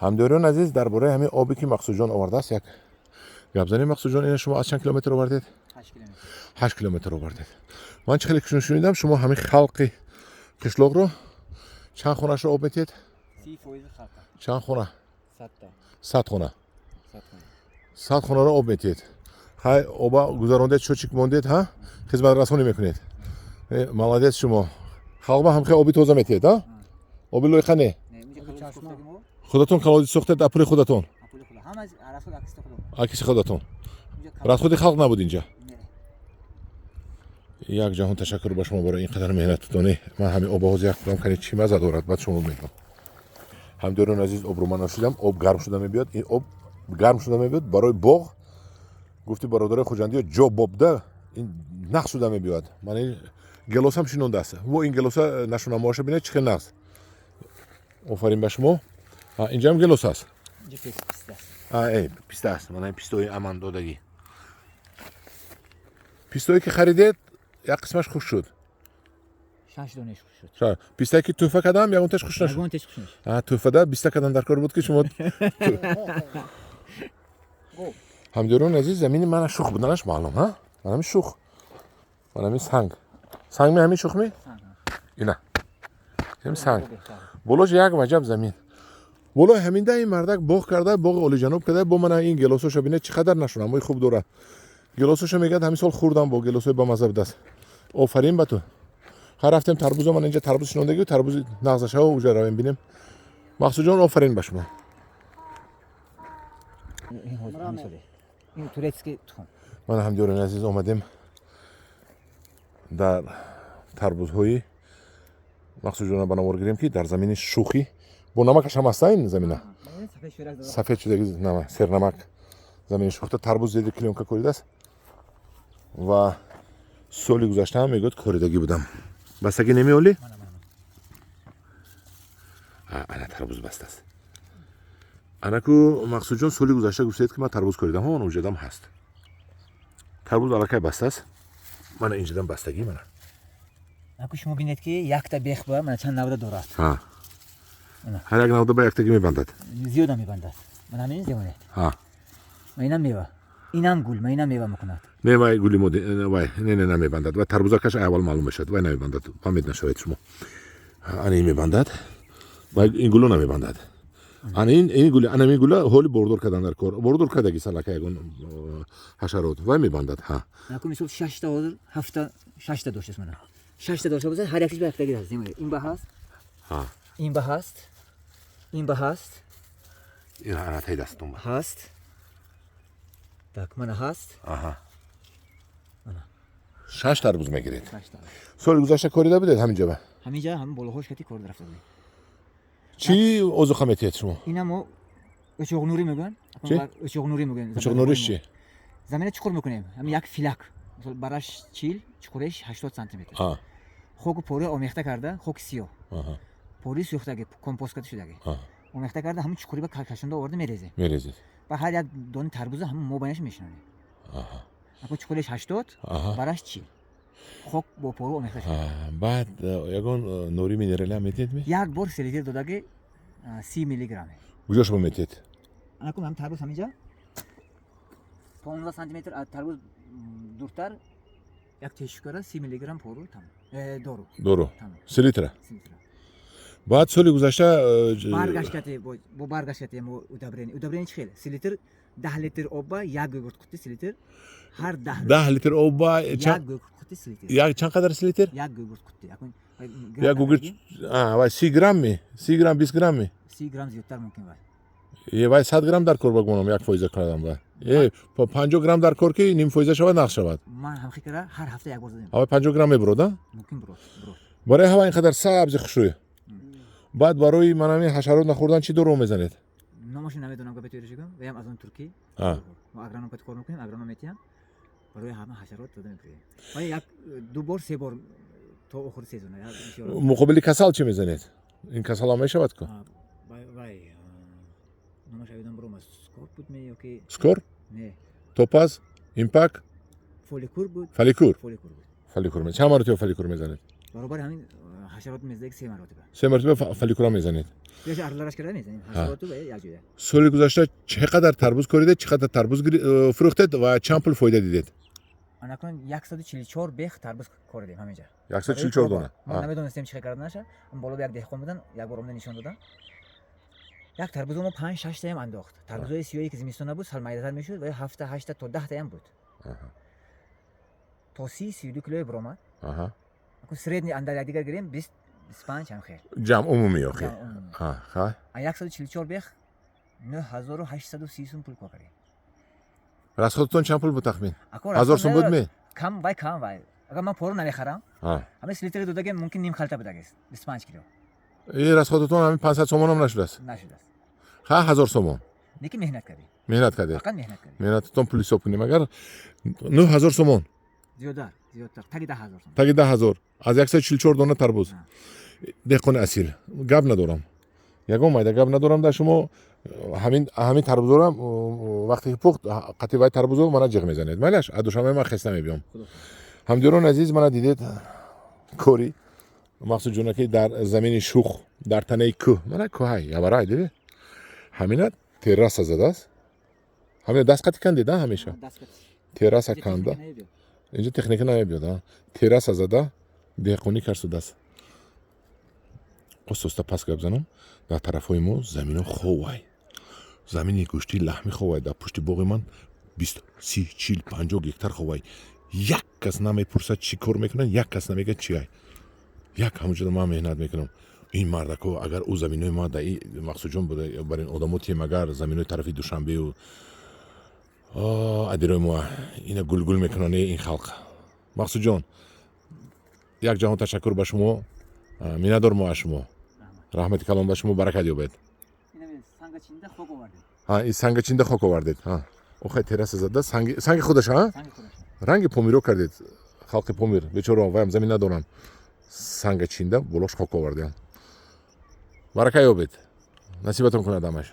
Ҳамдиёриён азиз, дар бораи ҳамин обе, ки Мақсудҷон овардааст, як гап занем. Мақсудҷон, ина шумо аз чанд километр овардед? 8 километр. 8 километр овардед. Ман чӣ хеле шунидам, шумо ҳамин халқи қишлоқро чанд хонашро об метиҳед? 30% халқа. Чанд хона? 100 та. 100 хона? 100 хона. 100 хонаро об метиҳед. Хай, оба гузарондед, счётчик мондед, ҳа, хизматрасонӣ мекунед. Молодец шумо. Халқба ҳамхел оби тоза метиҳед, ҳа? Оби лойқа не? Не, инҷа колодец сохтагӣ мо. Худатон колодец сохтед, а пули худатон? А пули худа. Ҳама расход акиси худо. Акиси худатон? Инҷа Расходи халқ набуд инҷа? Не. Як ҷаҳон ташаккур ба шумо барои ин қадар меҳнатутонӣ. Ман ҳамин оба ҳозир як хӯрам, кани чӣ маза дорад, баъд шумо мегӯям. Ҳамдиёрон азиз, обро ман ношидам, об гарм шуда мебиёд. Ин об гарм шуда мебиёд барои боғ. Гуфти бародарои хуҷандиё, ҷо бобда ин нағз шуда мебиёд. Ман ин гелосам шинондааст. Во, ин гелоса нашунамоаша бинед, чӣ хел нағз. Офарин ба шумо. Инҷаам гелос аст? Инҷа писта аст. Писта аст. Мана ин пистои аман додагӣ, пистое, ки харидед, як қисмаш хушк шуд. Шаш донеш хуш шуд. Пистае, ки тӯҳфа кардам, ягонташ хуш нашуд? Ягонташ хуш нашуд. Тӯҳфада биста кардан дар кор буд, ки шумо. Ҳамдиёрони азиз, замини мана шух буданаш маълум, ҳа. Манами шух, манами санг. Санг ми, ҳамин шух ми? Ина ҳамин санг, болош як ваҷаб замин. Болои ҳаминда ин мардак боғ карда, боғи олиҷаноб карда. Бо мана ин гелосоша бинед, чӣ қадар нашунамои хуб дорад. Гелосоша мегӯяд, ҳамин сол хӯрдам, бо гелосои бамаза будааст. Офарин ба ту. Ха, рафтем тарбузо. Ман инҷа тарбуз шинондагӣ, тарбузи нағзашао уҷа равем, бинем. Мақсудҷон, офарин ба шумо. Ин ҳозир ҳамин соле. Ин турецкий тухм. Ман, ҳамдиёрони азиз, омадем дар тарбузҳои Мақсудҷона ба навор гирем, ки дар замини шухӣ бо намакаш ҳам аста ин замина. Сафед шӯрак дорад. Сафед шудаги сернамак замини шухта, тарбуз зери плёнка коридааст. Ва соли гузашта ҳам, мегӯяд, коридагӣ будам. Бастагӣ немеолӣ? Мана, мана. Ана тарбуз бастааст. Анаку, Мақсудҷон, соли гузашта гуфтед, ки ман тарбуз коридам. Ҳамон уҷадам ҳаст, тарбуз аллакай бастааст. Мана инҷадам бастагӣ, мана. Аку шумо бинед, ки якта бех ба мана чанд навда дорад. Ҳа, ҳар як навда ба яктагӣ мебандад. Зиёдам мебандад. Мана ҳамин земонед. Ҳа. Ма инам мева. Инам гул, ма инам мева мекунад. Не, вай гули мо, вай не, намебандад. Вай тарбузакаш аввал маълум мешавад, вай намебандад, памет нашавед шумо. Ана ин мебандад, вай ин гуло намебандад. Ана ин гули, ана ин гула ҳоли бордор кардан дар кор, бордор кардаги салака ягон ҳашарот, вай мебандад, ҳа. Аку мисол шашта, ҳозир ҳафта, шашта доштааст, мана. Шашта дошта бошад, ҳар якиш ба яктагӣ ҳаст. Земонед. Ин ба ҳаст. Ҳа. Ин ба ҳаст. Ин ба ҳаст. Ин ана таи дастум ба. Ҳаст. Так, мана ҳаст. Аҳа. Мана. Шаш тарбуз мегиред? Шашта. Соли гузашта корида будед ҳаминҷа ба? Ҳаминҷа ҳамин болоҳош кати кор рафта будем. Чӣ озуқа метиҳед шумо? Ина мо очоғнурӣ мегӯянд. Чӣ? Очоғнурӣ мегӯянд. Очоғнуриш чи? Замина чуқур мекунем. Ҳамин як филак. Мисол, бараш 40, чуқуриш 80 сантиметр. Хоку пори омехта карда, хоки сиёҳ. Пори сӯхтаги, компост карда шудаги. Омехта карда, ҳамин чуқури ба кашонда оварда мерезем. Мерезед. Ба ҳар як дони тарбуза ҳамин мобайнаш мешинонем. Ако чуқуриш 80, бараш 40. Хок бо пору омехта шуда. Баъд ягон нури минералӣ ҳам метиҳед ми? Як бор селитра додаги, 30 миллиграмме. Куҷо шумо метиҳед? Анаку ҳам тарбуз ҳаминҷа 15 сантиметр аз тарбуз дуртар як тешукара 30 миллиграмм пору, тамом. Дору. Дору. Тамом. Селитра? Селитра. Баъд соли гузашта Баргаш кати бо баргаш кати мо удобрение. Удобрение чӣ хел? Селитр 10 литр обба як гугурт қутти селитр ҳар 10 10 литр обба як чанд гугурт қутти селитр. Як чанд қадар селитр? Як гугурт қутти. Акун Як гугурт, вай 30 грамм ми, 30 грамм, 20 грамм ми? 30 грамм зиёдтар мумкин вай. Е, вай 100 грамм дар кор багумонам, 1 фоиза кардам вай. Е, 50 грамм дар кор, ки ним фоиза шавад, нағз шавад. Ман ҳамхи кара ҳар ҳафта як бор задем. Ҳавай 50 грамм мебурод, а? Мумкин бурод. Бурод. Барои ҳава ин қадар сабзи хушрӯй. Баъд барои манами ҳашарот нахӯрдан чӣ дору мезанед? Номашо намедонам, гапи туйра шигам, ваям аз он туркӣ. Мо агроном кати кор мекунем, агроном метиҳам. Барои ҳама ҳашарот дода мепурем. Вай як ду бор, се бор то охири сезона. Як бисёр. Муқобили касал чӣ мезанед? Ин касалам мешавад ку? Вай номаш ёдам баромад, Скор буд ме ёки? Скор? Не. Топаз, Импак? Фоликур буд. Фаликур. Фоликур буд. Фаликур. Чанд маротиба фаликур мезанед? Баробари ҳамин ҳашарот мезадаги се маротиба. Се маротиба фаликура мезанед. Ё аралаш карда мезанем. Ҳашароту ва якҷоя. Соли гузашта чӣ қадар тарбуз коридед, чӣ қадар тарбуз фурӯхтед ва чанд пул фоида дидед? Анакун 144 бех тарбуз коридем ҳаминҷа. 144 дона. Мо намедонистем, чӣ хел карданаша. Боло як деҳқон будан, як бор омада нишон додам. Як тарбузо мо панҷ шаштаям андохт. Тарбузои сиёҳе, ки зимистона буд, сал майдатар мешуд, ва ҳафта, ҳашта то 10таям буд. То 30-32 килое биромад. Акун средний андар якдигар гирем, 20, 25 ҳам хел. Ҷамъ умумӣ охи. Ҷамъ умумӣ. Хай. А 144 бех 9830 сум пул кор кардем. Расходатон чанд пул буд тахмин? Акун 1000 сум буд ми? Кам вай, кам вай. Агар ман пору намехарам, ҳамин селитра додагем, мумкин ним халта будагест, 25 кило. И расходатон ҳамин 500 сомонам нашудааст? Нашудааст. Ха, 1000 сомон. Лекин меҳнат кардем. Меҳнат кардед. Фақат меҳнат кардем. Меҳнататон пул ҳисоб кунем, агар 9000 сомон. Зиёдтар, зиёдтар, таги 10 000 сом. Таги 10 000 аз 144 дона тарбуз. Деҳқони асил, гап надорам, ягон майда гап надорам дар шумо. Ҳамин тарбузоро вақте ки пухт, қатъи вай тарбузо мана ҷиғ мезанед, майлаш? Аз Душанбе ман хеста мебиём. Ҳамдиёрони азиз, мана дидед кори Мақсудҷона, ки дар замини шух, дар танаи кӯҳ, мана кӯҳай яварай, диди, ҳамина терраса задааст. Ҳамина даст қати кандед, а ҳамеша терраса канда, инҷо техника намебиёд, терраса зада деҳқонӣ карсудааст. Оста пас гап занам. Дар тарафҳои мо замино ховай, замини гӯштии лаҳмӣ ховай. Дар пушти боғи ман 20, 30, 40, 50 гектар ховай. Як кас намепурсад, чӣ кор мекунад, як кас намегӯяд, чи ай. Як ҳамонҷода ман меҳнат мекунам. Ин мардако, агар ӯ заминои ма да Мақсудҷон буда, бар ин одамо тием, агар заминои тарафи Душанбею адирои мо ина гулгул мекунанд ин халқ. Мақсудҷон, як ҷаҳон ташаккур ба шумо, миннатдор мо аз шумо, раҳмати калон ба шумо, баракат ёбед. Ин санга чинда хок овардед, охай терраса зада, санги худаша ранги Помиро кардед. Халқи Помир бечора, ваям замин надоранд, санга чинда, болош хок овардем. Барака ёбед, насибатон кунад ҳамаш.